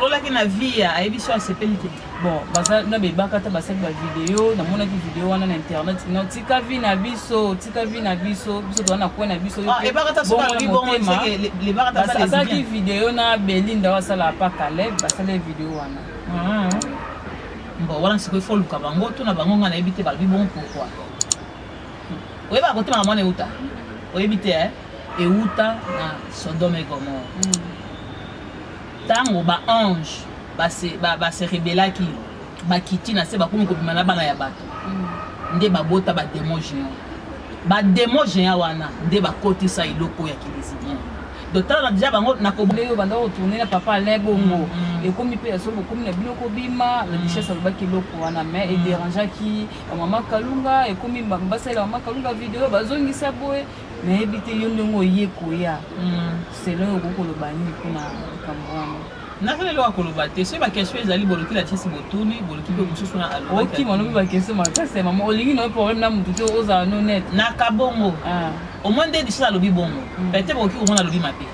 Ololaki na vie ya ayebi so asepeli te. Bon, baza na bebaka ta basali ba video, namonaki video wana na internet. No tika vie na biso, tika vie na biso, biso toza na coin na biso. Ah, ebaka ta soka lobi bongo seke lebaka ta sala. Asalaki video na Belinda wasala pa Caleb, basali video wana. Ah. Bon, wana sikoyo faut luka bango, tuna bango nga nayebi te balobi bongo pourquoi. Oyeba kotema mwana euta. Oyebi te eh? Euta na Sodome et Gomorrhe. Mm. Tango ba anges ba se ba se rebellaki, bakiti na se bakomi kobima na bana ya bato, nde babota ba demons geants. Ba demons geants wana nde bakotisa eloko ya ki lesibien. Donc tala dejà bango na ko Ndenge obanda ko tourner na papa Alain bongo ekomi pe ya solo bokomi na bino kobima, la duchesse alobaki eloko wana mais e derangeaki ba mama Kalunga, ekomi basalela mama Kalunga video bazongisa boye. Nayebi te yo ndenge oye koya selon yo okoki koloba nini mpona likambo wana? Naza na eloko ya koloba te soki ba question ezali boluki la chesi botuni boluki pe mosusu na alobaki okima lobi ba question makasi ya mama olingi na yo problème na mutu te ozala no net na kabongo ah. omoni nde lisusu alobi bongo mm. peut-être bokoki komona alobi mabe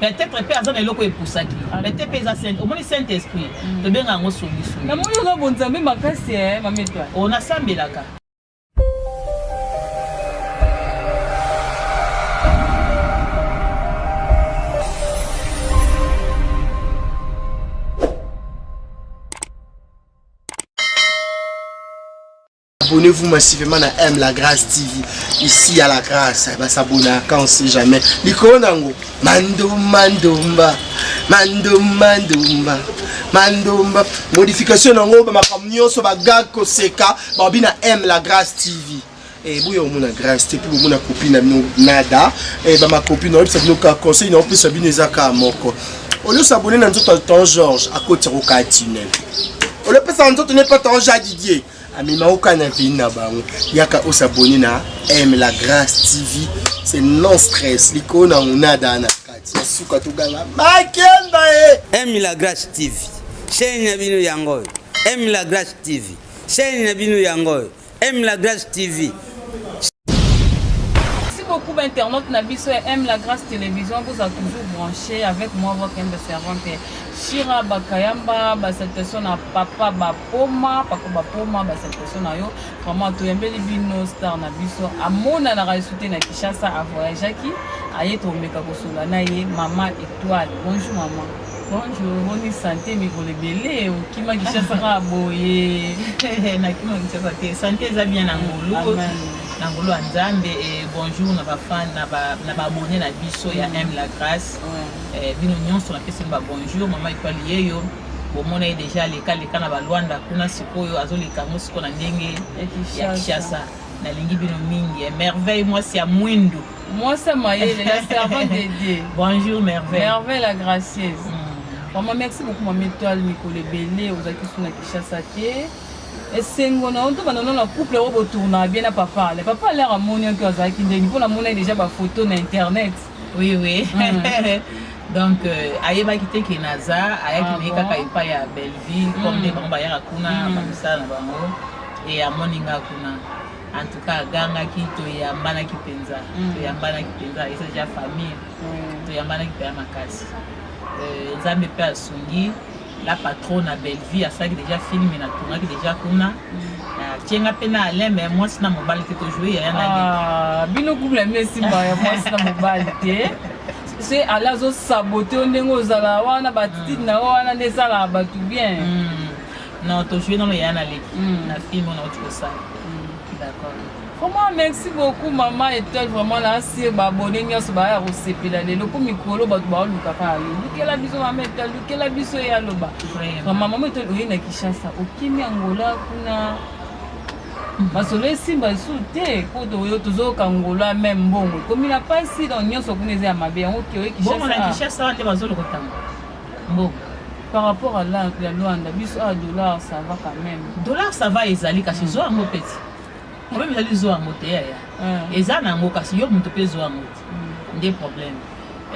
peut-être pe aza na eloko epusaki ah. peut-être pe eza saint omoni saint esprit mm. tobenga yango songisongi namoni oza bonzambe makasi eh mama etoile o nasambelaka Abonnez-vous massivement à M La Grâce TV. Ici à La Grâce, ba s'abonner quand on sait jamais. Likolo nango, mandomba ndomba, mandomba ndomba, mandomba. Modification nango ba makambo nyonso ba gag koseka, babi na M La Grâce TV. Eh, boya omona grâce te mpe bomona copine na bino nada eh, bamacopine oyebisa bino ka conseil na opesa bino eza kaka moko olio s'abonner na nzoto ya ton georges akotisa kokaa tunnel olopesa na nzoto ne pa ton jean didier amema oka na veni na bango yaka osabone na m la grâce tv c'est non stress likolo na nada na kati ya suka toganga makemba e m la grâce tv chaîne na bino yango oyo m la grâce tv chaîne na bino yango oyo m la grâce tv Merci beaucoup internaute na biso ya M la Grâce Télévision vous a toujours branché avec moi votre humble servante Shira Bakayamba ba salutation na papa Bapoma papa Bapoma ba salutation na yo vraiment toyambeli bino star na biso amonanaka lisusu te na Kinshasa a voyageaki aye tomeka kosolola na ye mama Étoile bonjour maman Bonjour. Boni santé mikolo ebele okima Kinshasa kaka boye. Nakima Kinshasa te. Santé eza bien na ngolu. Na ngolu ya Nzambe et bonjour na ba fan na ba na ba abonné na biso ya M la grâce. Eh, bino nyonso napesi ba bonjour mama Etoile yeyo. Bomona ye déjà aleka leka na ba Luanda kuna sikoyo azoleka yango sikoyo na ndenge ya Kinshasa. Nalingi bino mingi. Merveille mwasi ya mwindu. Mwasi ya mayele, la servante de Dieu. Bonjour Merveille. Merveille la gracieuse. Mm. Vraiment merci beaucoup maman Étoile mikolo ebele ozalaki su na Kinshasa te. Esengo na yo to banda na couple oyo botournaka bien na papa Ale. Papa Ale amoni yo azalaki ndenge mpo namona déjà ba photo na internet. Oui oui. Mm. Donc euh, ayebaki te ke naza ayaki ah, naye kaka epai ya Belleville comme nde mm. bango bayaka kuna mm. bamisala na bango e amoni nga kuna. En tout cas agangaki toyambanaki mpenza mm. toyambanaki mpenza eza deja famille mm. toyambanaki mpenza makasi euh, nzambe mpe asungi la patronne na bellevue asalaki deja filme na tournaki deja kuna mm. atie nga mpe na alain mais mwasi na mobali te tojoue yaya na ah, bino couple ya esimba ya mwasi na mobali te se ala azosabote yo ndenge ozala wana baatitude na yo wana nde esalaka bato bien mm. Non, tojoue nano yaya na leki mm. na film oyo nauti kosala mm. d'accord vraiment merci beaucoup mama étoile vraiment na asir baabone nyonso baya kosepela lelo mpo mikolo bato baoluka kaka yo lukela biso mama étoile lukela biso ye aloba vraiment mama étoile oye na kinshasa okimi angola kuna masolo esimba lisusu te mpo tozoyoka angola meme mbongo ekomi na mpasi donc nyonso kuna eza ya mabe yango oye kinshasa nde bazolokotanga mbongo par rapport à la, la Luanda biso a dollar ça va quand même dollar ça va ezali kasi mm. zwa yango peti problème ezali zwa yango te yaya mm. eza na yango kasi yo moto mpe zwa yango te mm. nde problème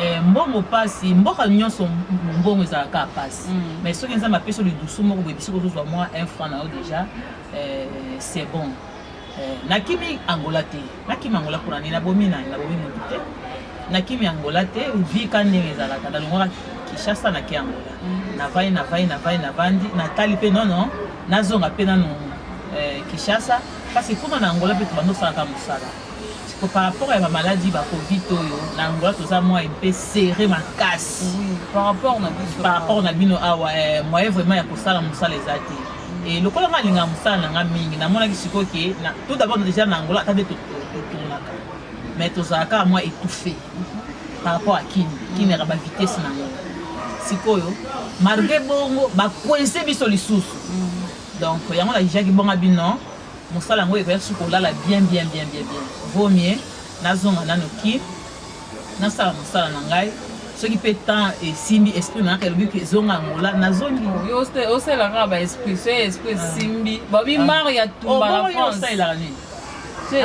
eh, mbongo mpasi mboka nyonso mbongo ezalaka mpasi mm. mais soki nzambe apesi yo lidusu moko boye bisika ozozwa mwa un franc na yo déjà eh, c'est bon eh, nakimi angola te nakimi angola mpona nini nabomi nani nabomi motu te nakimi angola te vie ka ndenge ezalaka nalongwaka Kinshasa, nake Angola. Navandi, navandi, navandi, navandi, natali mpe nono, nazonga mpe nanu Kinshasa, parce que kuna na Angola mpe tobanda osalaka mosala. Siko par rapport ya bamaladi, bacovid oyo na Angola, toza mwa mpe serré makasi. Oui, par rapport na biso. Par rapport na bino awa, moyen vraiment ya kosala mosala eza te. E lokola nga alingaka mosala na nga mingi, namonaki sikoyo ke tout d'abord déjà na Angola, ata nde totournaka, mais tozalaka kaka mwa étouffé par rapport à Kini. Kini yaka bavitesse nango. Sikoyo malgré bongo, bacoince biso lisusu. Donc yango najaki bonga bino, mosala yango ekoya suki kolala bien, bien, bien, bien, bien. Vaut mieux nazonga nano Kini, nasala mosala na ngai. Soki mpe temps esimbi, esprit na ngai elobi ke ezonga Angola, nazongi. Yo osalaka baesprit, so esprit esimbi, babi mare ya tumba na France. Osalelaka nini?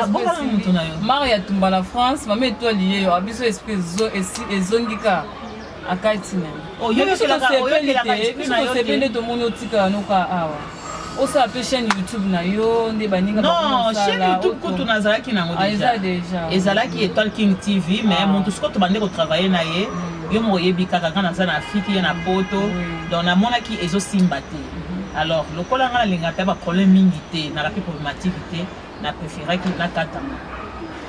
Abongana moto na yo. Mare ya tumba na France, mama Etoile ye yo abiso, esprit ezongi ka akati na Oh, yo oyokelaka esprit na yo te. Tosepeli nde tomoni otikala noka awa, osala mpe chaîne YouTube na yo nde baninga. Non, chaîne YouTube kutu nazalaki nango. Ah, eza déjà. Déjà. Ezalaki Étoile King TV, mais moto sikoyo tobande kotravaille na ye, yo moko oyebi kaka, nga naza na Afrique, ye na Poto. Donc namonaki ezosimba te. Alors lokola nga nalingaka mpe baproblème mingi te, naka mpe problématique te, na préféraki nakatanga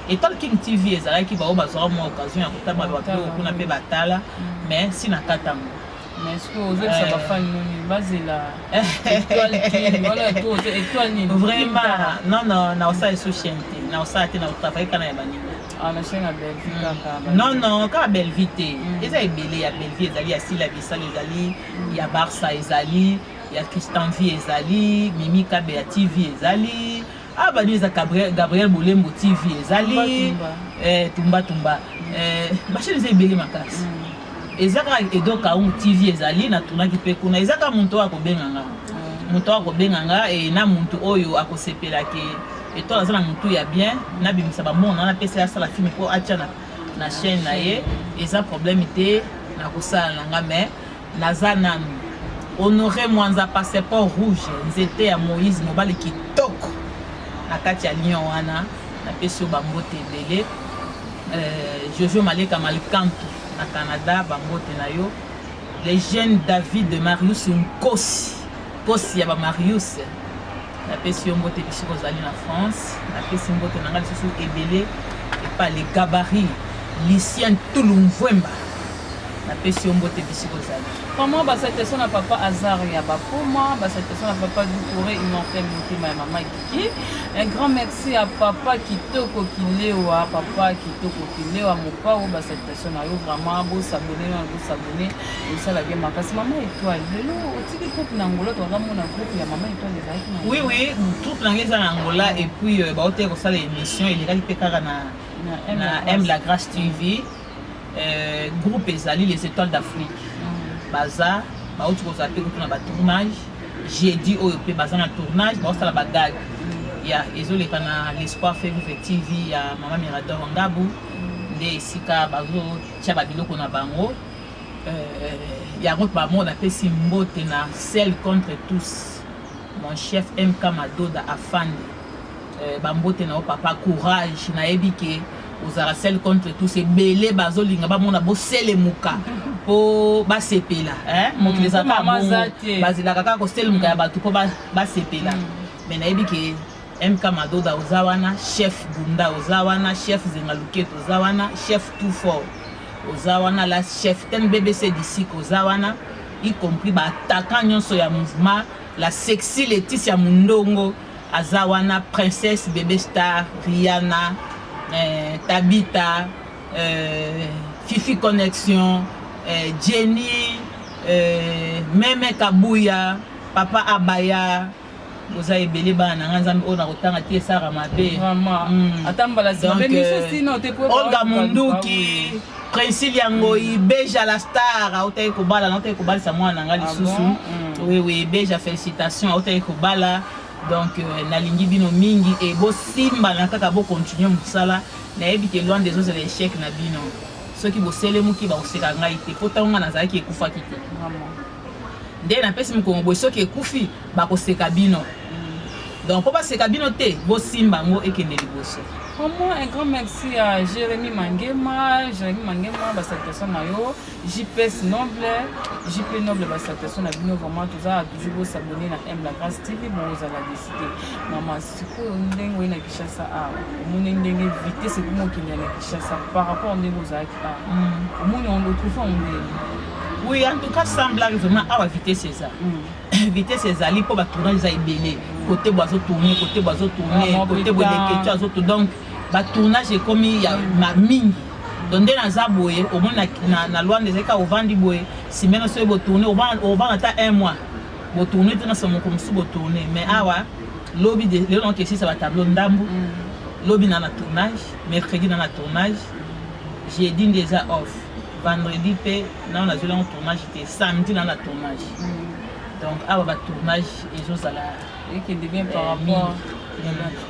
Étoile King TV. Ezalaki bao bazwaka mwa occasion ya kotamba babiloko kuna mpe batala, mais si nakatango. Mais est ce que ozobisa bafani noni bazela Étoile King wana to étoile nini? Vraiment non, non, naosala esu chaîne te, naosala te, naotravaille kaka na ya baninga. Ah, na chaîne ya Bellevue kaka? Non, non, kaka Bellevue te. Eza ebele. Ya Bellevue ezali, ya Sila Bisalo ezali, ya Barça ezali, ya Christian V ezali, Mimi Kabe ya TV ezali, ah, bani eza Gabriel, Gabriel Bolembo TV ezali. Tumba. Tumba tumba, bachaîne eza ebele makasi. Eza kaka Edo Kaungu TV ezali, natunaki mpe kuna. Eza kaka moto oyo akobenga nga, moto oyo akobenga nga e na moto oyo akosepela ke Etoile aza na motu ya bien, nabimisa bambongo na napesa ye, asala film mpo atia na chaîne na ye, eza problème te, nakosala na nga. Mais naza nanu Honoré Mwanza, passeport rouge, nzete ya Moïse, mobali kitoko na kati ya Lyon wana, napesi yo bambote ebele. Jojo Maleka Malkantu na Canada, bambote na yo. Le jeune David Marius Nkosi, Nkosi ya bamarius, napesi yo mbote bisika ozali na France. Napesi mbote na ngai lisusu ebele epa le gabarit Lucien Tulumvwemba, napesi yo mbote bisika ozali. Vraiment, basalutation na papa Azar ya Bapoma, basalutation na papa Ducouré Immortel, motema ya mama Kiki. Un grand merci à papa Kitoko Kilewa, papa Kitoko Kilewa Mopao, basalutation na yo vraiment. Bosabone na bosabone, osala bien makasi. Mama Étoile, lelo otiki groupe na Angola, tozamona groupe ya mama Étoile ezalaki na Oui, troupe na ngai eza na Angola, et puis baoteki kosala émission, elekaki mpe kaka na M La Grâce TV. Groupe ezali Les Étoiles d'Afrique. Baza bauti kozala mpe kutu na batournage jeudi oyo, mpe baza na tournage, baosala bagag ya ezoleka na L'Espoir Fait Vivre TV ya mama Mirador Ngabu, nde esika bazotia babiloko na bango. Yango bango napesi mbote na seul contre tous, mon chef MK Madoda Afande. Bambote na yo papa, courage, nayebi ke ozala seul contre tous. Ebele bazolinga bamona boselemuka mpo basepela. Mokili ezalaka bongo, bazelaka kaka koselemuka ya bato mpo basepela. Mais nayebi ke MK Madoda oza wana, chef Gunda oza wana, chef Zenga Luketo oza wana, chef Tout Fort oza wana, la chef ten BBC disik oza wana, y compris baattaquant nyonso ya mouvement, la sexy Leticia Mundongo aza wana, princesse bébé star Rihanna, Tabita, Fifi Connexion, Jenny, Meme Kabuya, papa Abaya, boza ebele bana na nga. Nzambe oyo nakotanga te, esaka mabe. Ata mbala. Olga Munduki, Princilia Ngoi, Beja la star autaki kobala, nautaki kobalisa mwana na nga lisusu. Oui, Beja, félicitation, autaki kobala. Donc nalingi bino mingi e bosimbana kaka, bocontinue mosala. Nayebi ke Lwanda ezozala échec na bino. Soki boselemuki, bakoseka ngai te, mpo ntango ngai nazalaki ekufaki te. Nde napesi mokongo boye, soki ekufi, bakoseka bino. Donc mpo baseka bino te, bosimba yango ekende liboso. Vraiment un grand merci à Jérémy Mangema, Jérémy Mangema, ba salutation na yo, JPS Noble, JP Noble ba salutation na bino vraiment toza toujours bo s'abonner na M la Grâce TV, bon ozala décider. Maman sikoyo ndenge oye na Kinshasa awa, omoni ndenge vitesse ekomi okende na Kinshasa par rapport ndenge ozalaki awa. Omoni on retrouve en ndenge. Oui, en tout cas sans blague vraiment awa vitesse eza. Vitesse ezali mpo batournage eza ebele, kote bo azotourne, kote bo azotourne, kote bo eleketu azotourne, donc batournage ekomi ya mingi. Donc nde naza boye, omoni na Luanda ezali kaka ovandi boye, nsima na soki botourne, ovanda ata un mois botourne te, na nsima moko mosusu botourne. Mais awa lobi, lelo naoki esisa batableau ndambu, lobi na tournage, mercredi na tournage, jeudi nde eza off, vendredi mpe nao nazweli yango tournage te, samedi na tournage. Donc awa batournage ezozala ekende bien par rapport.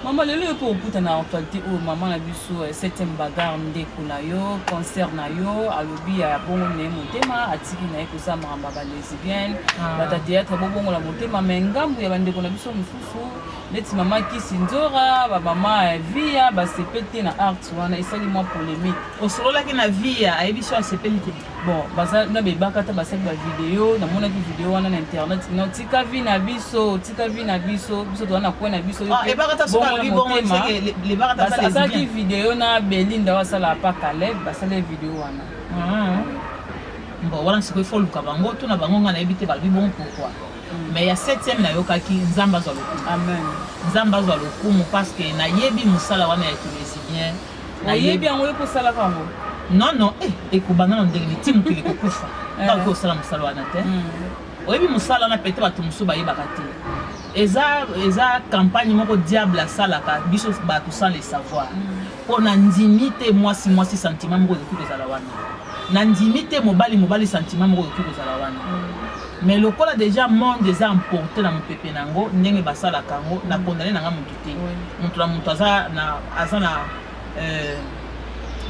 Mama, lelo yo mpe okuta na actualité oyo, mama na biso septième bagarre, ndeko na yo, concert na yo, alobi ya bongo na ye motema, atiki na ye kosala makambo ya balesbienne. Bato ya théâtre bobongola motema, mais ngambu ya bandeko na biso mosusu neti mama Kisi Nzora, bamama Via, basepe te na art wana, esali mwa polémique. Osololaki na Via, ayebi so asepeli te? Bon, baza na bebaka ata basali bavideo, namonaki video wana na internet. No, tika vi na biso, tika vi na biso, biso toza na kwe na biso. Asalaki video na Belinda oyo asala pa Caleb, basali video wana. Bon, wana sikoyo ifo luka bango, tuna bango, ngai nayebi te balobi bongo pourquoi. Mais ya septième nayokaki, Nzambe azwa lokumu. Amen. Nzambe azwa lokumu, parce que nayebi mosala wana ya kilesibien. Oyebi yango, yo mpo osalaka yango? Non, eh, ekobanda na ndenge nini ti mokili kokufa, ntango osala mosala wana te. Oyebi mosala wana, peut-être bato mosusu bayebaka te, eza campagne moko diable asalaka biso bato sans le savoir. Mpo na ndimi te mwasi sentiment moko ekoki kozala wana, na ndimi te mobali sentiment moko ekoki kozala wana. Mais lokola déjà monde eza emporté na mopepe na yango, ndenge basalaka yango, na condamne nanga motu te. Moto na moto aza na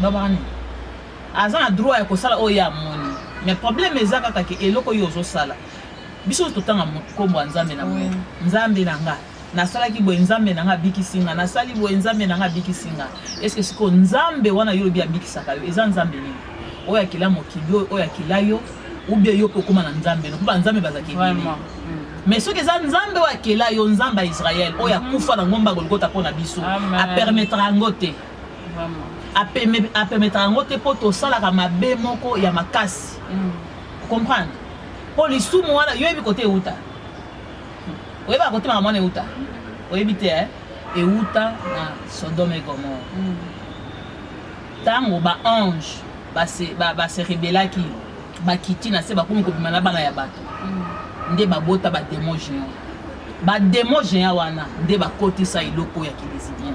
babaka nini, aza na droit ya kosala oyo ye amoni. Mais problème eza kaka ke eloko oyo ozosala, biso totanga nkombo ya Nzambe na moto: Nzambe na nga, nasalaki boye, Nzambe na nga abikisi nga, nasali boye, Nzambe na nga abikisi nga. Est-ce sikoyo Nzambe wana yo olobi abikisaka yo, eza Nzambe nini? Oyo akela mokili oyo, oyo akela yo, ou bien yo mpe okóma na Nzambe no? Mpo banzambe bazalaka ebele. Mais soki eza Nzambe oyo akela yo, Nzambe ya Israele oyo akufa na ngomba Golgota mpo na biso, apermettra yango te, apermettra yango te, mpo tosalaka mabe moko ya makasi. Comprendre, mpo lisumu wana yo oyebi kote euta, oyebaka kote makambo wana euta, oyebi te, eh? Euta na Sodome et Gomorrhe, ntango baange base rebellaki, bakiti na se, bakomi kobima na bana ya bato, nde babota badémon géant. Badémon géant wana nde bakotisa eloko ya kilesbien.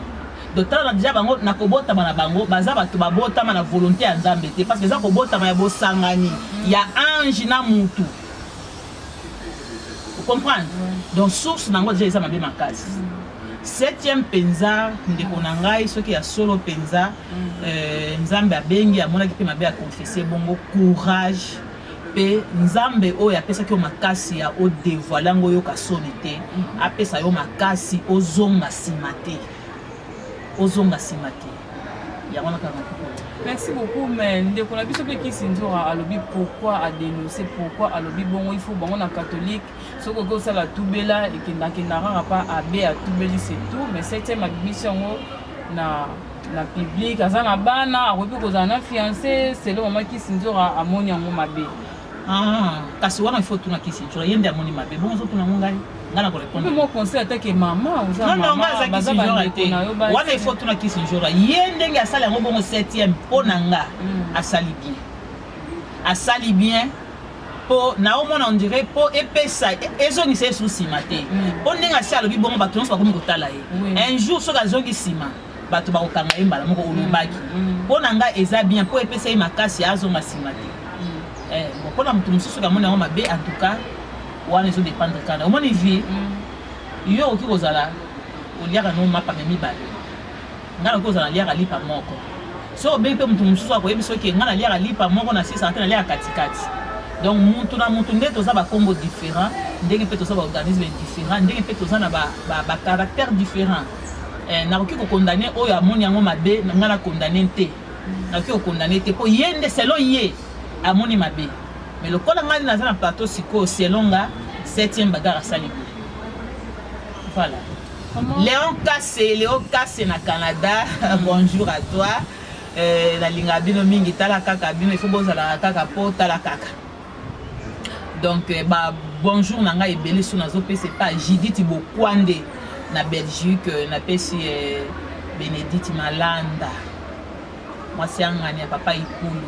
Donc tala déjà bango na kobotama na bango, baza bato babotama na volonté ya Nzambe te, parce que eza kobotama ya bosangani ya ange na mutu, comprendre? Donc source nango déjà eza mabe makasi. Septième mpenza, ndeko na ngai, soki ya solo mpenza, Nzambe abengi, amonaki mpe mabe, aconfesse bongo, courage. Mpe Nzambe oyo apesaki yo makasi ya odévoile yango, oyoka soni te, apesa yo makasi ozonga nsima te, ozonga nsima te. Yango wana kaka. Merci beaucoup. Mais ndeko na biso mpe Kisi Nzora alobi pourquoi adénonce, pourquoi alobi bongo, il faut bango na catholique, soki okoki kosala tubela, ekendakenda kaka pa abe atubeli, c'est tout. Mais septième abimisi yango na public, aza na bana, akoki kozala na fiancé. Selo mama Kisi Nzora amoni yango mabe. Ah, kasi wana il faut tuna Kisi Nzora, ye nde amoni mabe. Bongo ozotuna ngo ngai, ngai na korépondre? Mpe mo conseil atake mama, oza mama, baza bandeko na yo. Wana il faut tuna Kisi Nzora, ye ndenge asali yango bongo. Septième, mpo na nga, asali bien, asali bien, mpo naomona on dirait mpo epesa ezongisa ye su nsima te, mpo ndenge asi alobi bongo, bato nyonso bakomi kotala ye. Un jour soki azongi nsima, bato bakokanga ye mbala moko, olobaki. Mpo na ngai eza bien, mpo epesa ye makasi azonga nsima te. Bon, mpona moto mosusu soki amoni yango mabe, en tout cas wana ezodépendre kaka omoni vie. Yo okoki kozala oliaka no mapa me mibale, ngai nakoki kozala naliaka lipa moko. Soki obengi mpe moto mosusu, akoyebi soki ngai naliaka lipa moko na sisaka te, naliaka katikati. Donc mutu na mutu nde toza bakombo différent, ndenge mpe toza baorganisme différent, ndenge mpe toza na bacaractère ba, ba différent. Nakoki kokondane oyo amoni yango mabe, ngai nakondane te, nakoki kokondane te mpo ye nde selon ye amoni mabe. Mais lokola ngai naza na plateau sikoyo, selon nga septième bagarre asali boye. Voilà. Léon Kassé, Léon Kassé na Canada, bonjour à toi. Nalingaka bino mingi, tala kaka bino, il faut bozalaka kaka po tala kaka. Donc ba bonjour na ngai ebele so nazopesa epa Judith Bokwande na Belgique, napesi Bénédicte Malanda, mwasi ya ngani ya papa Ikulu,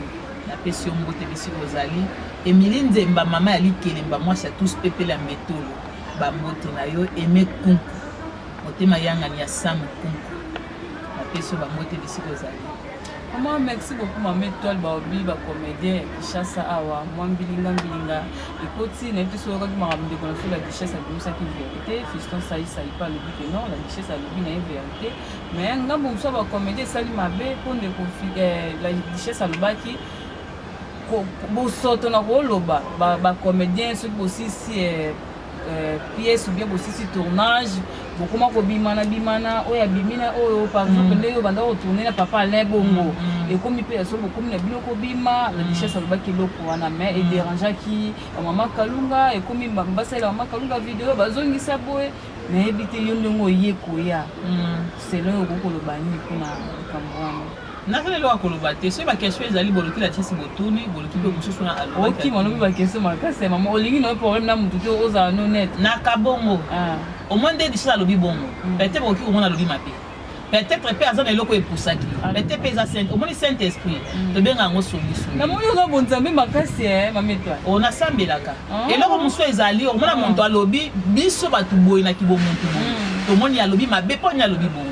napesi yo mbote bisika ozali. Emilie Nzemba, mama ya Likelemba, mwasi ya tous pepele ya Mbetolo, bambote na yo. Aime Kunku, motema yangani ya Sam Kunku, napesi yo bambote bisika ozali. Mama, merci beaucoup, mama Étoile. Baobi bacomédien ya Kinshasa awa, mwa mbilinga mbilinga ekoti. Nayebi te soki oyokaki makambo ndeko na biso La Duchesse abimisaki vérité. Fiston Saisai mpe alobi ke non, La Duchesse alobi na ye vérité, mais ngambo mosusu ya bacomédien esali mabe mpo ndeko La Duchesse alobaki bosoto na koloba bacomédien soki bosisi pièce ou bien bosisi tournage, bokoma kobimana bimana, oyo abimi na oyo. Par exemple, ndenge oyo banda kotourne na papa Alain Bongo, ekomi mpe ya solo, bokomi na bino kobima. La Duchesse alobaki eloko wana, mais edérangeaki bamama Kalunga, ekomi basalela mama Kalunga video, bazongisa boye. Nayebi te, yo ndenge oye koya, selon okoki koloba nini mpona likambo wana? Nazali eloko ya koloba te. Soki baquestion ezali, boloki la tiesi, botuni, boloki mpe mosusu na alobaki. Okima lobi baquestion makasi ya mama, olingi na yo problème na motu te, ozala no net. Naka bongo. Ah. Au moins nde Duchesse alobi bongo, peut-être bokoki komona alobi mabe, peut-être mpe aza na eloko epusaki, peut-être mpe eza saint, omoni Saint Esprit, tobenga yango songisongi. Namoni oza bonzambe makasi e, mama Étoile. Oyo nasambelaka. Ah. Eloko mosusu ezali, omona moto alobi biso bato boye na kibomotu boye, tomoni alobi mabe mpo nini alobi bongo,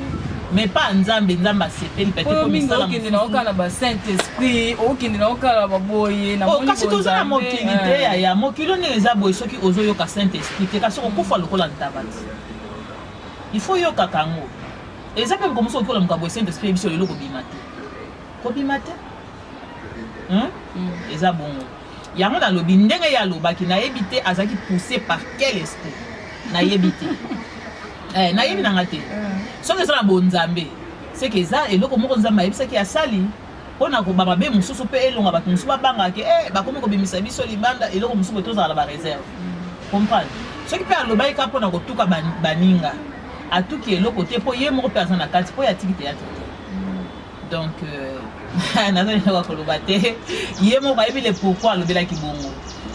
mais pa Nzambe, Nzambe asepeli peut-être oyo po mingi misala okende na mosusu. okala na ba Saint Esprit, okende na okala baboye. Oh, Namoni kasi toza na bonzambe, mokili eh. te yaya. Mokili oyo ndenge eza boye, soki ozoyoka Saint Esprit te, kasi okokufa lokola ntaba ti. Il faut yokaka yango. Eza mpe moko mosusu okoki kolamuka boye, Saint Esprit yebiso lelo kobima te, kobima te, Eza bongo. Yango nalobi ndenge ye alobaki, nayebi te azalaki poussé par quel esprit, nayebi te. Nayebi nanga te. Soki eza na bonzambe, seke eza eloko moko Nzambe ayebisaki asali mpona koba mabe mosusu mpe elonga bato mosusu babangaka ke bakomi kobimisa biso libanda, eloko mosusu boye, tozala na baréserve, comprendre. Soki mpe alobaki kaka mpona kotuka baninga, atuki eloko te, mpo ye moko mpe aza na kati, mpo ye atiki théâtre te. Donc naza eloko ya koloba te. Ye moko ayebi le pourquoi alobelaki bongo.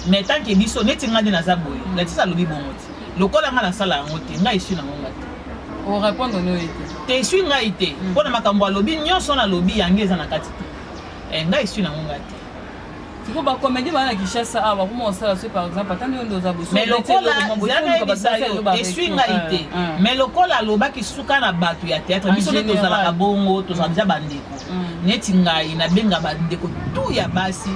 Mais tant que biso neti nga nde naza boye, Latisa alobi bongo te, lokola nga nasala yango te, ngai esui nango nga te. Orépondre no ye te? Te, esui ngai te, mpona makambo alobi nyonso wana alobi yango eza na kati te. Ngai esui nango ngai te. Sikoyo bacomédien baa na Kinshasa awa bakoma kosala so, par exemple, ata nde yo nde oza boye. Mais lokola nayebisa yo, esui ngai te, mais lokola alobaki suka na bato ya théâtre, biso nde tozalaka bongo, tozala deja bandeko. Neti ngai nabenga bandeko tu ya basi,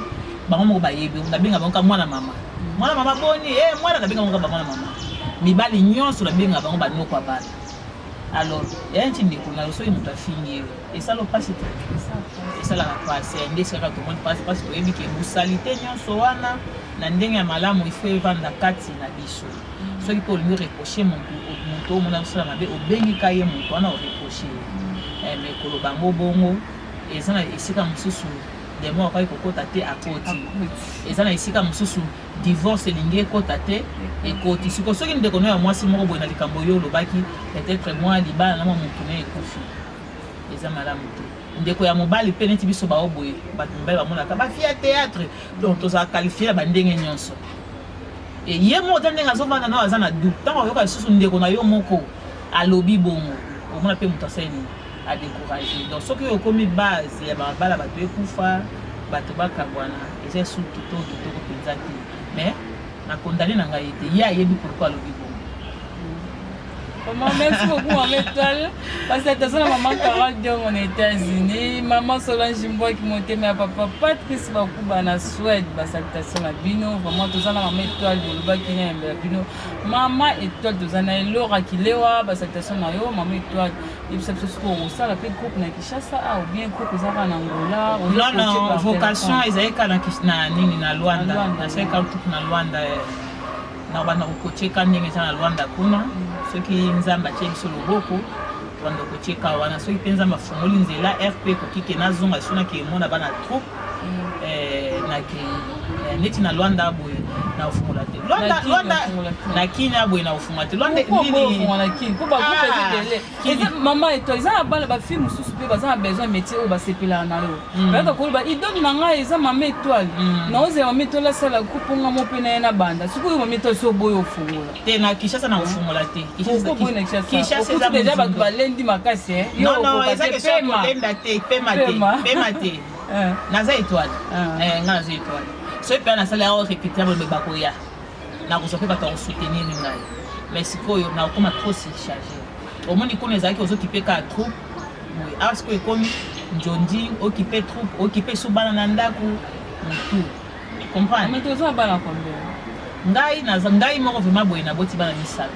bango moko bayebi, nabenga bango ka mwana mama, mwana mama boni, mwana, nabenga bango ka bamwana mama. Mibali nyonso nabenga bango banoko ya bana. Alors eya nti ndeko na yo, soki moto afingi yo, esala mpasi te? Esalaka mpasi. Nde esalaka, tomoni mpasi mpasi. Toyebi ke bosali te nyonso wana na ndenge ya malamu, il faut evanda kati na biso. Soki mpe olingi oreproche motu, moto omona kosala mabe, obengi ka ye moto wana, oreproche ye. Mais koloba yango bongo, eza na esika mosusu demo akoki kokota te, akoti. Eza na esika mosusu divorce elingi ekota te, ekoti. Sikoyo soki ndeko no ya mwasi moko boye na likambo oyo olobaki, peut-être mwa libala na mwa motu na ekufi, eza malamu te. Ndeko ya mobali mpe neti biso bao boye, bato mibali bamonaka bafille ya théâtre, donc tozala qualifié na bandenge nyonso. E ye moko ta ndenge azovanda nao, aza na doute. Ntango ayoka lisusu ndeko na yo moko alobi bongo, omona mpe moto asali nini, adécouragé. Donc soki oyo okomi base ya babala, bato ekufa, bato bakabwana, eza esu kitoko kitoko mpenza te. Mais nakondane na ngai ete ye ayebi pourquoi alobi bongo. Vraiment, merci beaucoup, Maman Étoile. Parce que attention, maman Carole Diong aux États-Unis, maman Solange Mbouaki Motema, ya papa Patrice Bakuba na Suède, ba salutation na bino. Vraiment, tout ça, maman Étoile, bolobaki na yambela bino. Maman Étoile, tout ça, na Elora Kilewa, ba salutation na yo, maman Étoile. Et puis, ça, c'est ça, pe groupe na Kinshasa, ah, ou bien groupe ezaka na Angola. Non, non, vocation, ezalaki na, na nini, na Luanda. Nasalaki troupe na Luanda. Nakobanda kokotieka ndenge eza na Luanda kuna. Soki Nzambe atie biso loboko, tobanda kotieka wana. Soki mpe Nzambe afungoli nzela, RP ekoki ke nazonga so nake mona bana troupe. Nake neti na Luanda boye na ofungola te. Luanda, Luanda na Kina boye na ofungola te. Luanda nini? Na Kini po ba groupe eza ebele. Eza mama eto eza na bana ba fille mosusu mpe baza na besoin métier oyo basepelaka na yo. Bayaka koloba idole na ngai eza mama étoile. Naozela mama étoile asala groupe nga mo mpe na ye na banda. Sikoyo mama étoile so oboyi ofungola. Te, na Kinshasa na ofungola te. Pourquoi boye na Kinshasa? Okuti déjà bato balendi makasi. Non, non, eza question ya kolenda te, pema te, pema te. Naza étoile. Nga naza étoile. Soki mpe nasala yango recruter boye bakoya. Nakozwa mpe bato ya kosoutenir ngai. Mais sikoyo nakokoma trop surchargé. Omoni kuna ezalaki ozokipe kaka troupe boye. Awa sikoyo ekomi njondi okipe troupe, okipe so bana na ndako motu. Comprendre? Mais toza bana combien? Ngai naza ngai moko vraiment boye naboti bana misato.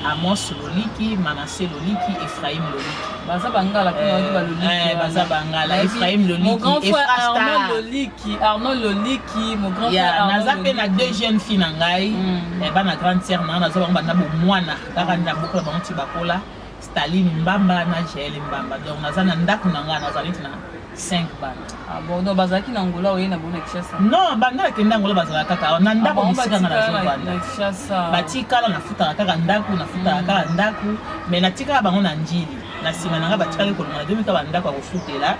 Amos Loliki, Manassé Loliki, Ephraim Loliki. Baza bangala kuna eh, ba Loliki. Eh, baza bangala Ephraim Loliki. Mon grand frère Arnaud Loliki, Arnaud Loliki, mon grand frère Arnaud. Naza pe na deux jeunes filles na ngai, bana grande sœur na naza bango banda bomwana, kaka na bokola bango ti bakola. Staline Mbamba na Jael Mbamba. Donc naza na ndako na ngai naza neti na 5 bana. Ah bon, donc bazalaki na Angola oye na bango na Kinshasa? Non, banda nakende Angola bazalaka kaka na ndako bisika nga nazovanda. Na Kinshasa. Batikala nafutaka kaka ndako, nafutaka kaka ndako, mais natikala bango na Njili. Na nsima na nga batikali kolonga na 2000 ba ndako ya kofutela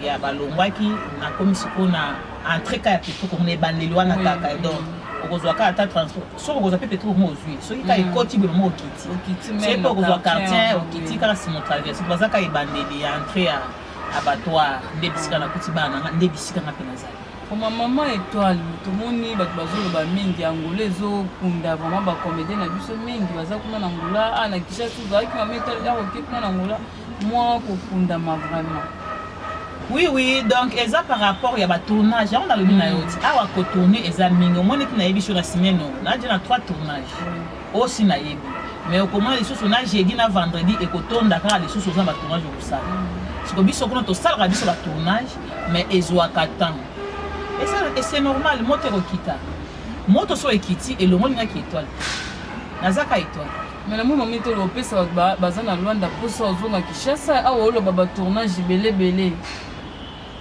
ya balongwaki, nakomi sikoyo na entrée ka ya Petro Congo na ebandeli wana kaka. Donc okozwa kaka ata transport, soki okozwa mpe Petro Congo ozwi, soki kaka ekoti boye moko okiti, soki mpe okozwa quartier okiti kaka nsima otraverse, baza kaka ebandeli ya entrée ya abattoir nde bisika nakuti bana nanga, nde bisika nga mpe nazali. Koma mama étoile, tomoni bato bazoloba mingi Angola ezokunda vraiment bacomédien na biso mingi baza kuna na Angola. Ah, na Kinshasa ozalaki mama étoile ya koke kuna na Angola mwa kokundama vraiment. Oui, donc eza par rapport ya batournage yango nalobi na yo ti awa kotourne eza mingi. Omoni ti nayebi so na semaine oyo naje na 3 tournage osi nayebi, mais okomona lisusu na jeudi na vendredi ekotonda kaka lisusu oza na batournage okosala. Siko biso kuna tosalaka biso batournage, mais ezwaka temps et c'est normal. Moto ekokita, moto so ekiti elongoli ngaki étoile, nazaka étoile. Mais na moma mingi tolo opesa bato baza na Luanda mposa ozonga Kinshasa awa oloba batournage ebele ebele.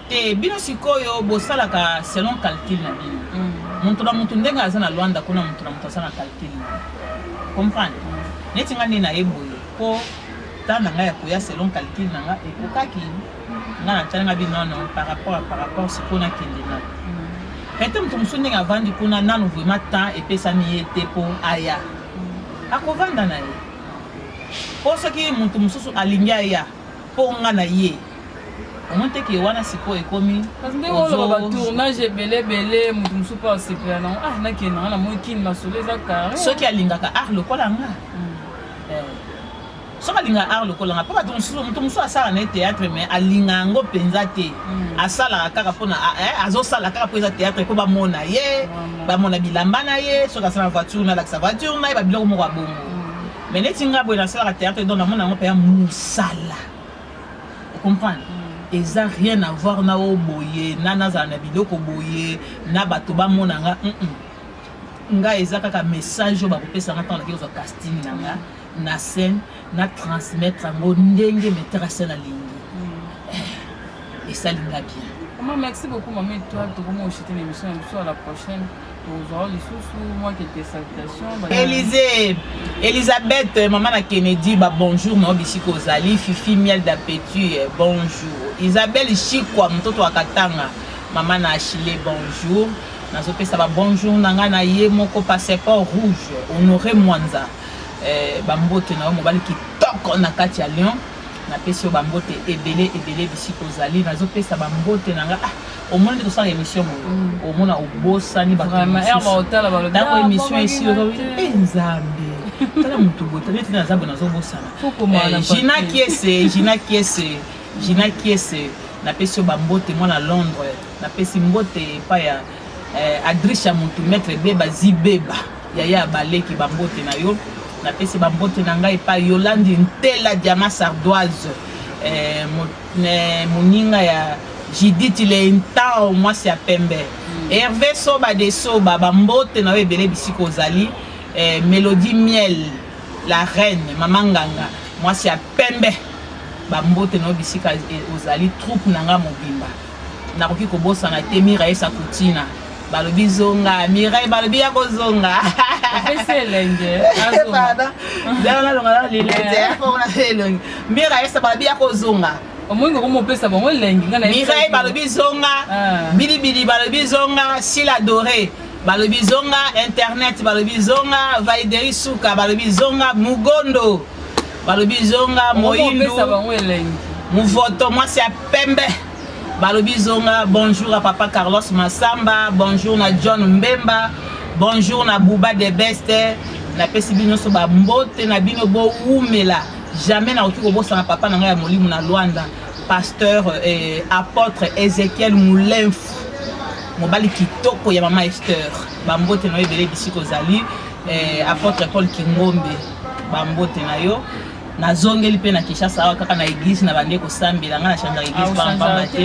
Te, bino sikoyo bosalaka selon calcul na bino. Moto na moto ndenge aza na Luanda kuna, moto na moto aza na calcul na ye, comprendre? Neti nga nde naye boye mpo temps na ngai ya koya selon calcul na nga ekokaki nga na tiala nga bino nono par rapport sikoyo nakende nano. Peut-être moto mosusu ndenge avandi kuna nano vraiment temps epesami ye te mpo aya, akovanda na ye. Mpo soki moto mosusu alingi aya mpo nga na ye, omoni te ke wana sikoyo ekomi. Kasi ndenge oloba batournage ebele ebele, moto mosusu mpo asepela nango, ah, nakende nanga na moi kini masolo eza carré. Soki alingaka art lokola nga, soki alingaka art lokola nga, mpo bato mosusu, moto mosusu asalaka na ye théâtre mais alinga yango mpenza te, asalaka kaka mpona azosala kaka mpo eza théâtre, mpo bamona ye, bamona bilamba na ye, soki asala voiture na alakisa voiture na ye, babiloko moko ya bongo. Mais neti nga boye nasalaka théâtre, donc namona yango mpenza mosala, comprendre? Eza rien à voir na oyo boye na nazala na biloko boye na bato bamona nga. Ngai eza kaka message oyo bakopesa nga ntango nake kozwa casting na nga na scène, na transmettre yango ndenge metteur ya scène alingi, esali nga bien. Maman, merci beaucoup, maman Étoile. Tokomi oshite na émission na biso. À la prochaine. Tozwa lisusu mwa quelques salutations. Élysée, Elisabeth, mama na Kennedy, ba bonjour na yo bisika ozali. Fifi Miel d'Appétit, bonjour. Isabelle Chikwa, mtoto wa Katanga, mama na Achille, bonjour. Nazopesa ba bonjour na ngai na ye moko passeport rouge, Honoré Mwanza. Bambote na yo mobali kitoko na kati ya Lyon. Napesi yo bambote ebele ebele bisika ozali. Nazopesa bambote na ngai. Ah, omoni nde tosala émission boye, omona obosani bato. Vraiment, ntango ah, émission esi ozali e Nzambe. Tala motu boye, tala neti naza boye nazobosana. Gina Kiese, Gina Kiese, Gina Kiese, napesi yo bambote mwana Londres, napesi mbote epai ya Adrisha mutu maître Beba Zibeba yaya ya baleki bambote na yo. Napesi bambote na ngai epai Yolandi Ntela Diamant Sardoise, moninga ya Judith Lentao mwasi ya pembe. Hervé Soba de Soba bambote na yo ebele bisika ozali. Melodie Miel la reine mama nganga mwasi ya pembe bambote na yo bisika ozali. Troupe na ngai mobimba nakoki kobosana te. Mireille Sakutina balobi zonga, Mireille balobi ya kozonga. Mireille balobi ya kozonga. Omoni okomopesa bango elengi. Mireille balobi zonga, Bilibili balobi zonga, Sila Doré balobi zonga, internet balobi zonga, Vaideri Suka balobi zonga, Mugondo balobi zonga, Moindu Muvoto mwasi ya pembe balobi zonga. Bonjour à papa Carlos Massamba, bonjour na John Mbemba, bonjour na Bouba de Beste. Napesi bino nyonso bambote na bino, bowumela. Jamais nakoki kobosana papa na ngai ya molimo na Luanda, pasteur apôtre Ezekiel Moulemfu, mobali kitoko ya mama Esther. Bambote na yo ebele bisika ozali. Apôtre Paul Kingombe, bambote na yo. Nazongeli mpe na Kinshasa awa kaka na église na bande kosambela. Ngai na changeaka église pamba te.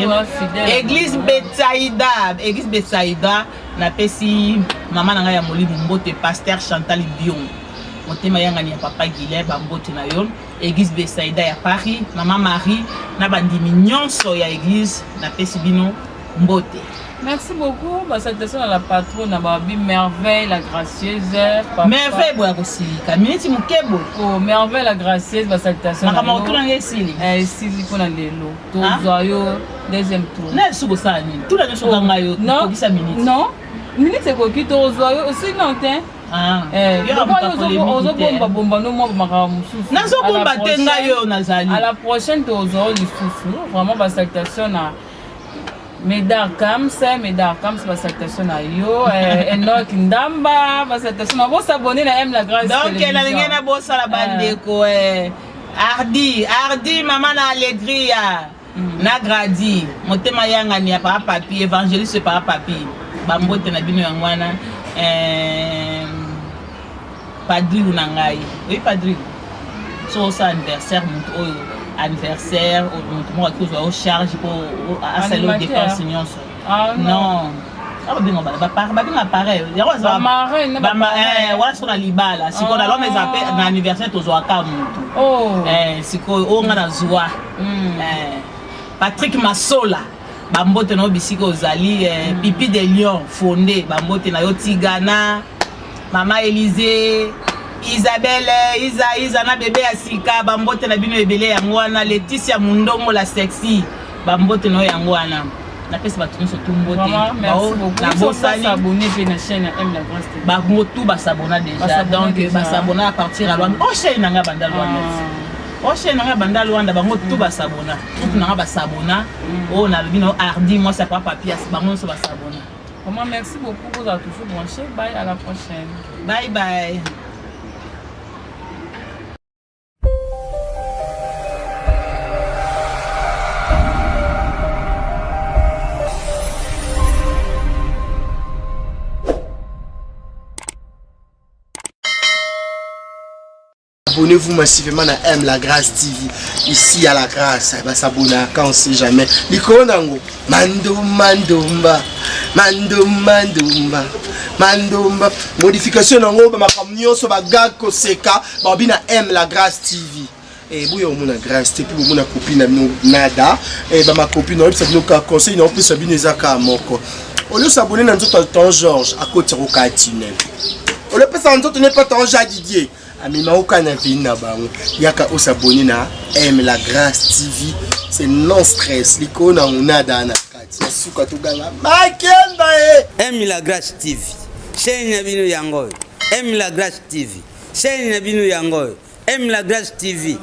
Église Betsaida, église Betsaida. Napesi mama na ngai ya molimo mbote, pasteur Chantal Bion, motema yangani ya papa Guilin, bambote na yo. Église Betsaida ya Paris, mama Marie na bandimi nyonso ya église, napesi bino mbote. Merci beaucoup. Ba salutation à la patronne na babi Merveille la gracieuse. Merveille boya kosilika miniti moke boye. Oh, Merveille la gracieuse, ba salutation. Makambo otuna ngai esili. Esili mpona lelo. Tozwa yo deuxième tour. Na esu kosala nini? Tuna nyonso ka ngai yo kokisa miniti. Non. Miniti ekoki, tozwa yo osili non te. Ozobomba bomba no mwa makambo mosusu. Nazobomba te, ngai oyo nazali. À la prochaine tozwa yo lisusu. Vraiment ba salutation na Medar Kams, Medar Kams, ba salutation na yo, Enoch Ndamba, ba salutation na bo s'abonner na M la Grâce. Donc nalingi na bosala bandeko Ardi, Ardi mama na Alegria. Na Gradi, motema yangani ya papa papi, évangéliste papa papi. Bambote na bino yango wana. Padriu na ngai. Oui padriu. So osa anniversaire moto oyo anniversaire moto moko akoki kozwa yo charge mpo asali yo dépense nyonso. Non, babenga pareil yango wana sikoyo na libala, sikoyo na lwana eza mpe na anniversaire tozwaka motu. Sikoyo oyo nga nazwa Patrick Masola, bambote na yo bisika ozali. Pipi de Lion Fonde, bambote na yo. Tigana, mama Élysée, Isabelle, Isa, Isa na bebe ya sika, bambote na bino ebele yango wana. Leticia Mundongo la sexy, bambote na yo yango wana. Napesi bato nyonso tu mbote. Nabosani bango tu basabona déjà, donc basabona à partir ya Lwanda. O chaîne na ngai banda Lwanda, o chaîne na ngai banda Lwanda, bango tu basabona, troupe na ngai basabona. Oyo nalobi na Ardi mwasi ya papa Pias, bango nyonso basabona. Vraiment, merci beaucoup. Vous avez toujours branché. Bye, à la prochaine. Bye bye. Abonnez-vous massivement à M La Grâce TV. Ici à La Grâce, bah s'abonner quand on sait jamais. Likolo nango, mandomba ndomba, mandomba ndomba, mandomba. Modification nango, ba makambo nyonso ba gag koseka, ba bina M La Grâce TV. Eh boya omona grâce te, puis bomona copine na bino nada, eh ba ma copine na yebisa bino ka conseil na opesa bino eza ka moko. Au lieu s'abonner na nzoto ya ton Georges akotisa ko ka tunnel. Au lieu pesa nzoto ne pas ton Jean Didier. Amema oka na vini na bango, yaka osabone na M La Grâce TV, c'est non stress. Likolo na nada na kati na suka toganga makemba e M La Grâce TV, chaîne na bino yango oyo. M La Grâce TV, chaîne na bino yango oyo. M La Grâce TV.